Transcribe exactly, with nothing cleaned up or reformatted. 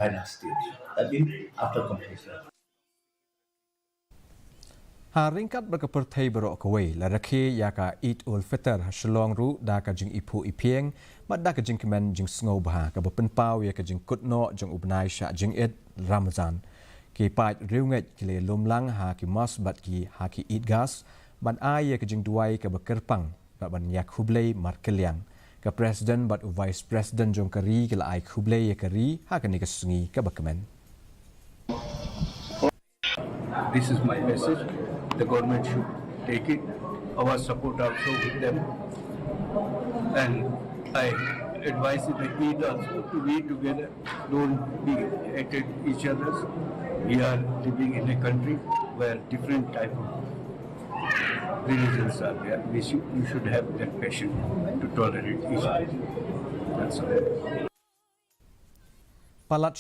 China State. That means after completion. Ha ryngkat bad ka pyrthei baroh kawei, la rakhe ïa ka Eid ul Fitr ha Shillong ruh da ka jingiphuh iphieng bad da ka jingkmen jingsngewbha kaba pynpaw ïa ka jingkut noh jong u bnai shah jingit Ramazan. Ki paid riewngeit ki la lum lang ha ki mosque bad ki ha ki Eidgahs ban ai ïa ka jingduwai kaba kyrpang bad ban ïa khublei markylliang. Ka President bad u Vice President jong ka ri ki la ai khublei ïa ka ri ha kane ka sngi kaba kmen. This is my message. The government should take it. Our support also with them. And I advise the Eid also to be together. Don't be at each other's. We are living in a country where different type of religions are there. We should, we should have that passion to tolerate each other. That's all. Palat